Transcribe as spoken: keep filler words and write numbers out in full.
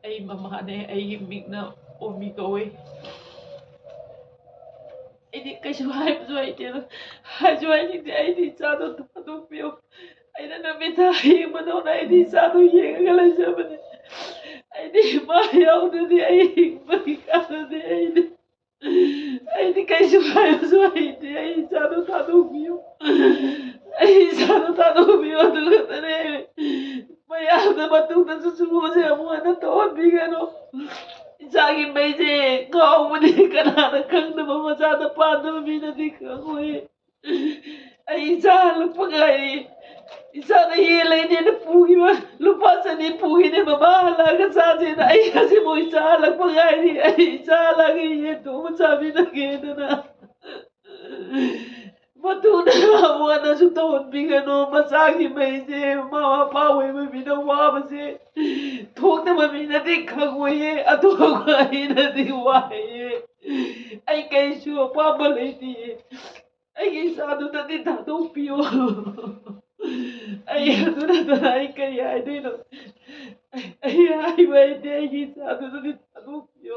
ꯑꯩ ꯃꯃꯥꯅꯦ, ꯑꯩꯒꯤ ꯃꯤꯡꯅ ꯑꯣꯃꯤ ꯀꯧꯋꯦ꯫ ꯑꯩꯗꯤ ꯀꯩꯁꯨ ꯍꯥꯏꯕꯁꯨ ꯍꯩꯇꯦꯗ, ꯍꯥꯏꯁꯨ ꯍꯥꯏꯅꯤꯡꯗꯦ꯫ ꯑꯩꯗꯤ ꯏꯆꯥꯗꯣ ꯊꯥꯗꯣꯛꯄꯤꯌꯨ꯫ ꯑꯩꯅ ꯅꯨꯃꯤꯠꯇ ꯌꯦꯡꯕꯗꯧꯅ ꯑꯩꯗꯤ ꯏꯆꯥꯗꯣ ꯌꯦꯡꯉꯒ ꯂꯩꯖꯕꯅꯦ꯫ ꯑꯩꯗꯤ ꯏꯃꯥ ꯌꯥꯎꯗ꯭ꯔꯗꯤ ꯑꯩ ꯍꯤꯡꯕꯒꯤ ꯀꯥꯟꯅꯗꯦ꯫ ꯑꯩꯗꯤ, ꯑꯩꯗꯤ ꯀꯩꯁꯨ ꯍꯥꯏꯕꯁꯨ ꯍꯩꯇꯦ꯫ ꯑꯩ ꯏꯆꯥꯗꯣ ꯊꯥꯗꯣꯛꯄꯤꯌꯨ꯫ ꯑꯩ ꯏꯆꯥꯗꯣ ꯊꯥꯗꯣꯛꯄꯤꯌꯨ꯫ ꯑꯗꯨ ꯈꯛꯇꯅꯦ꯫ ꯃꯌꯥꯝꯅ ꯃꯇꯨꯡꯗꯁꯨ ꯁꯤꯒꯨꯝꯕꯁꯦ ꯑꯃꯨꯛ ꯍꯟꯅ ꯇꯧꯍꯟꯕꯤꯒꯅꯨ꯫ ꯏꯆꯥꯒꯤ ꯃꯩꯁꯦ ꯉꯥꯎꯕꯅꯤ꯫ ꯀꯅꯥꯅ ꯈꯪꯗꯕ, ꯃꯆꯥꯗ ꯄꯥꯟꯗꯕ ꯃꯤꯅꯗꯤ ꯈꯪꯉꯣꯏ꯫ ꯑꯩ ꯏꯆꯥ ꯍꯜꯂꯛꯄ ꯉꯥꯏꯔꯤ꯫ ꯏꯆꯥꯅ ꯌꯦꯟ ꯂꯩꯅꯦꯅ ꯄꯨꯈꯤꯕ ꯂꯨꯄꯥ ꯆꯅꯤ ꯄꯨꯈꯤꯅꯦ, ꯃꯃꯥ ꯍꯜꯂꯛꯑꯒ ꯆꯥꯁꯦꯅ꯫ ꯑꯩ ꯉꯁꯤꯐꯥꯎ ꯏꯆꯥ ꯍꯜꯂꯛꯄ ꯉꯥꯏꯔꯤ꯫ ꯑꯩ ꯏꯆꯥ ꯍꯜꯂꯛꯑꯒ ꯌꯦꯟ ꯊꯣꯡꯕ ꯆꯥꯃꯤꯟꯅꯒꯦꯗꯅ꯫ ꯃꯇꯨꯅ ꯑꯃꯨꯛ ꯍꯟꯅꯁꯨ ꯇꯧꯍꯟꯕꯤꯒꯅꯨ꯫ ꯃꯆꯥꯒꯤ ꯃꯩꯁꯦ, ꯃꯃꯥ ꯃꯄꯥ ꯑꯣꯏꯕ ꯃꯤꯅ ꯋꯥꯕꯁꯦ ꯊꯣꯛꯇꯕ ꯃꯤꯅꯗꯤ ꯈꯪꯉꯣꯏꯌꯦ, ꯑꯗꯨꯒ ꯑꯩꯅꯗꯤ ꯋꯥꯏꯌꯦ꯫ ꯑꯩ ꯀꯩꯁꯨ ꯑꯄꯥꯝꯕ ꯂꯩꯇꯤꯌꯦ꯫ ꯑꯩꯒꯤ ꯏꯆꯥꯗꯨꯗꯗꯤ ꯊꯥꯗꯣꯛꯄꯤꯌꯣ꯫ ꯑꯩ ꯑꯗꯨ ꯅꯠꯇꯅ ꯑꯩ ꯀꯔꯤ ꯍꯥꯏꯗꯣꯏꯅꯣ? ꯑꯩ ꯍꯥꯏꯕ ꯍꯩꯇꯦ꯫ ꯑꯩꯒꯤ ꯏꯆꯥꯗꯨꯗꯗꯤ ꯊꯥꯗꯣꯛꯄꯤꯌꯣ꯫